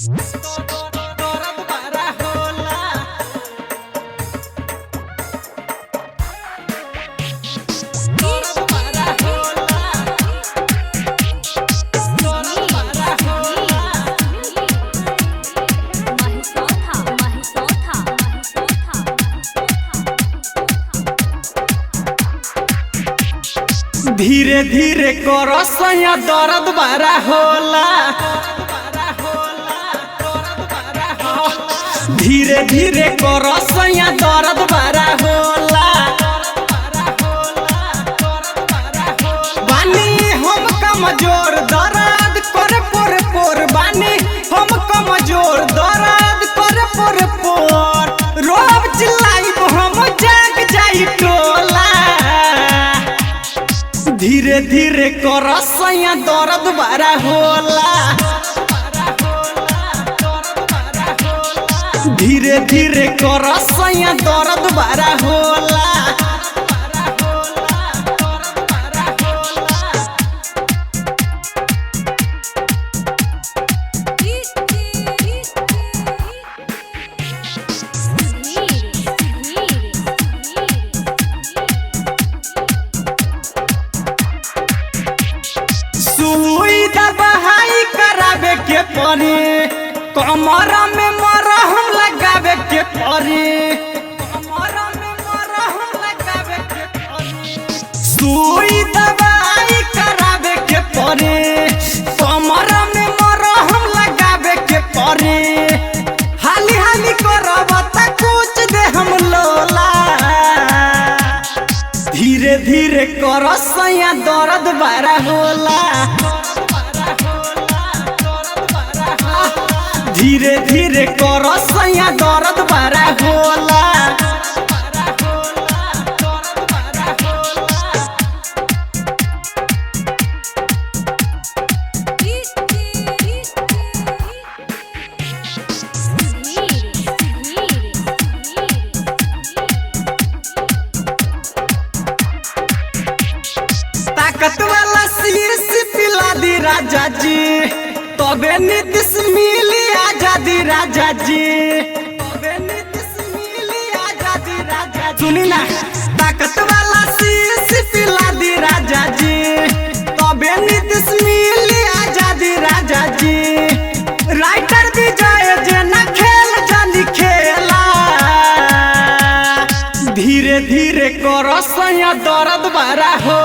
दर्द बड़ा होला। दर्द बड़ा होला। दर्द बड़ा होला। महिसौथा महिसौथा महिसौथा धीरे धीरे कर सैया दर्द बड़ा होला। धीरे धीरे कर सैया दर्द बड़ा होला। बानी हम कमजोर दर्द कर पोर पोर, बानी हम कमजोर दर्द कर पोर पोर। रोब चिल्लाइब हम जाग जाई टोला। धीरे धीरे कर सैया दर्द बड़ा होला। धीरे धीरे कर सैया दर्द बड़ा होला। सुधीर सुधीर सुई दवाई करावे के पड़ी, कमर में मरहम लगावे के पड़ी। कमर में मरहम लगावे के पड़ी। सुई दवाई करावे के पड़ी, कमर में मरहम लगावे के पड़ी। हाली हाली करब त कुछ दे हम लोला। धीरे धीरे कर सैया दर्द बड़ा होला। धीरे धीरे कर सैया दर्द बड़ा होला। सुधीर सुधीर ताकत वाला शीश पिला दी राजा जी, तबे नीतीश मिली आजादी राजा जी। तबे नीतीश मिली आजादी राजा जी। सुनी ना, ताकत वाला शीश पिला दी राजा जी, तबे नीतीश मिली आजादी राजा जी। राइटर विजय जे ना खेल जानी खेला। धीरे धीरे कर सैया दर्द बड़ा होला।